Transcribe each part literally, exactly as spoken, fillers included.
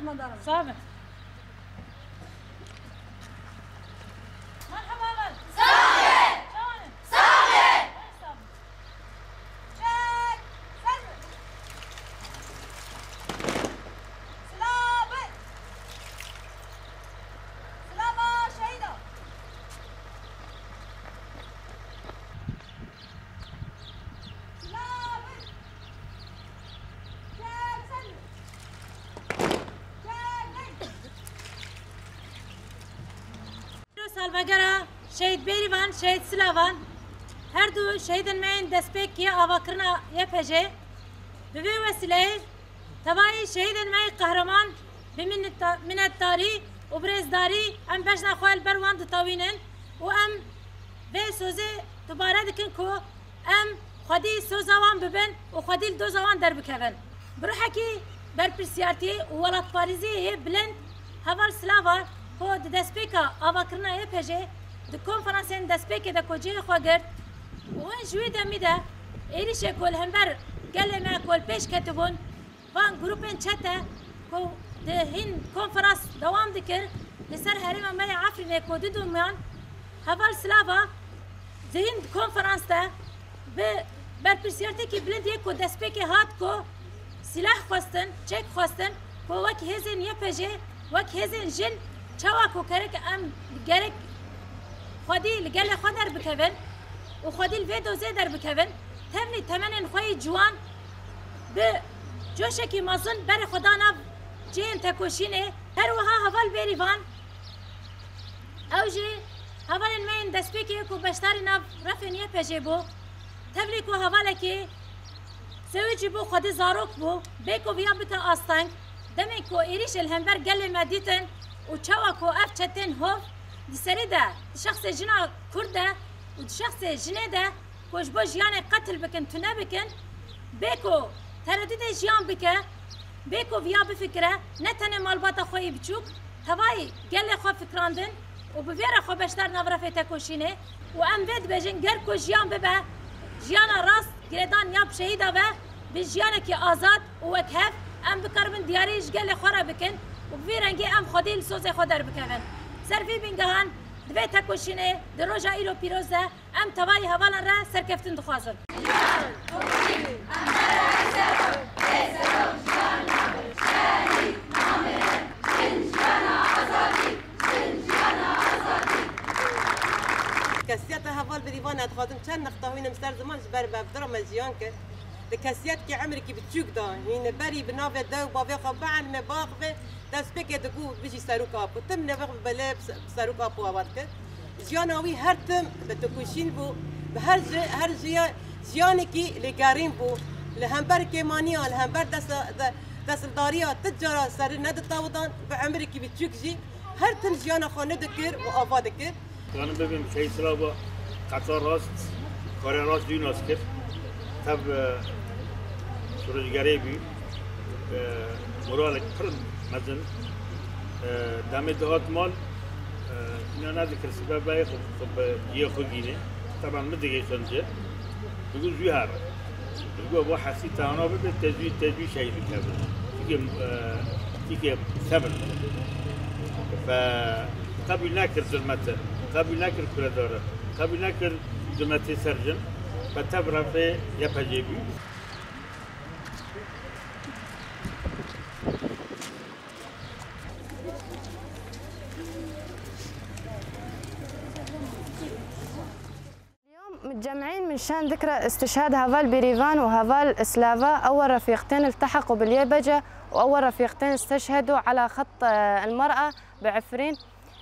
Sabe. Merhaba. Sabe. Sabe. Çek. Sez. Silabe. Silaba şehîda. Salvegera Şehîd Bêrîvan, Şehîd Silavan, her du şehîdên me yên destpêkê avakirina Y P J, bi vê wesîleyê tevayî şehîdên me yê qehreman bi minneta-, minnetdarî û bi rêzdarî em bejna xwe li ber wan ditewînin û em vê sozê dubare dikin ku em xwedî soza wan bibin û xwedî li doza wan derbikevin. Bi ruhekî berpirsiyartiyê û welatparêziyê yê bilind, heval Silava ku di destpêka avakirina Y P J di konferansên destpêkê de ku cihê xwe girt û hin ji wî demî de êrîşê ku li hember gelê me ku li pêş ketibûn, van grûpên çete ku di hîn konferans dewam dikir li ser herêma me ya Efrînê ku du dûmiyan, heval Silava di hîn konferans de bi berpirsiyartiyekî bilind yê ku destpêkê hat ku sîleh xwestin, çek xwestin ku wek hêzên Y P J, wek hêzên jin çawa ku gerek em gerek xwedî li gelê xwe derbikevin û xwedî li vê dozê derbikevin, tevlî temenên xwe yî ciwan bi coşekî mezin berê xwe da nav cihên tekoşînê. Her wiha heval Bêrîvan, ew jî hevalên me yên destpêkê ku beşdarî nav refên Y P J bû, tevlî ku hevalekî zewicî bû, xwedî zarok bû, bê ku viya bike asteng, demê ku êrîşê li hember gelê me dîtin û çawa ku ev çetên hov di serî de, di şexsê jina Kurd de û di şexsê jinê de ku ji bo jiyanê qetil bikin, tune bikin, bê ku teredûdê jiyan bike, bê ku viya bifikire, ne tenê malbata xwe yî biçûk, tevayî gelê xwe fikrandin û bi vê re xwe beşdar nav refê tekoşînê û em vê dibêjin, ger ku jiyan bibe jiyana rast, girêdan ya bi şehîda ve, bi jiyanekî azad û wekhev, em bikaribin diyarî ji gelê xwe re bikin û bi vî rengî em xwedî li sozê xwe derbikevin. Ser vî bingehan di vê tekoşînê di roja îro pîroz de Em tevayî hevalan re serkeftin dixwazin. Kesiyeta heval Bêrîvan, ez dixwazim çend nexta hînim ser ziman ji ber bi ev dira me jiyan kir. Di kesiyetkî emrikî biçûk da, hîn berî bi navê dew bavê xwe bielmê biaxive, destpêkê digot bijî Serok Apo. Tim nêvix bi belê bi Serok Apo ava dikir. Jiyana wî her tim bi tekoşîn bû, bi her ji-, her jiya-, jiyanekî lêgerîn bû. Li hember kêmaniya, li hember dest-, de-, desthildariya ti cara serî neditawidan, bi emrikî biçûk jî her tim jiyana xwe nû dikir û ava dikir. Kanim bibim Şehîd Silava qeça rast, karê rast dû nas kir. Tev, e, şoreşgerê bû. E, moralek pir mezin. E, demê dihat mal, e, îna nedikir sibebeyê xwe, xwe bi cihê xwe gînê. Teban min digihîştin ci. Digot zû here. Digot bo hesî tehana bibe, te zû, te zû şehîd bikeve. Çike, e, çike sebir. Fe qebûl nekir zulmete. Qebûl nekir kuredara. Qebûl nekir zulmetê ser jin. Fe tev refê Y P G bû. اليوم متجمعين من شان ذكرى استشهاد هافال بيريفان وهافال سلافا، أول رفيقتين التحقوا باليبجة وأول رفيقتين استشهدوا على خط، آه، المرأة بعفرين.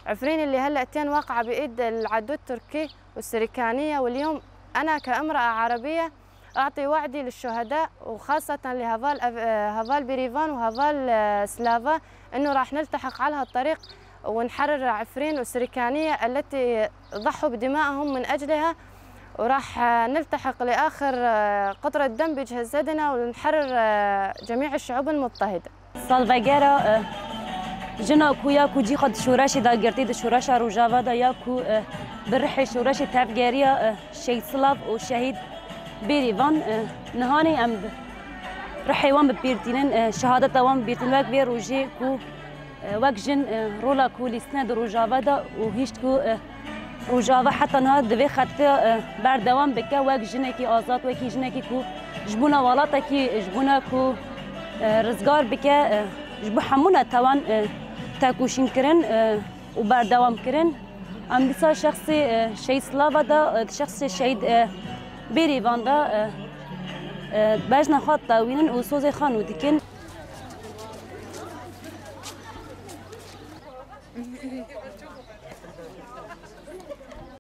عفرين اللي هلأتين واقعة بإيد العدو التركي والسريكانية. واليوم أنا كامرأة عربية أعطي وعدي للشهداء، وخاصة لهافال أف-، آه، هافال بيريفان وهافال، آه، سلافا، إنه راح نلتحق على هالطريق ونحرر عفرين وسريكانية التي ضحوا بدمائهم من أجلها، وراح، آه، نلتحق لآخر، آه، قطرة دم بجهزتنا ونحرر، آه، جميع الشعوب المضطهدة. Salvegera, e, jina ku ya ku cî xwe di şoreşê de girtî, di şoreşa Rojava de ya ku, e, bi rihê şoreşê tevgeriya, e, Şehîd Silav û Şehîd Bêrîvan, e, nihanê em bi rihê wan bipîrtînin, e, şehadeta wan bipîrtînin wek vê rojê ku E, wek jin, e, rola ku lîstine di Rojava de û hişt ku, e, Rojava heta niha di vê xetê, e, berdewam bike, wek jinekî azad, wekî jinekî ku ji bona welatekî, ji bona ku, e, rizgar bike, e, ji bo hemû netewan, e, tekoşîn kirin, e, û berdewam kirin. Em dîsa şexsê, e, Şehîd Slava de, e, şexsê Şehîd, e, Bêrîvan de, e, e, bejna xwe ditewînin û sozê xwe nû dikin.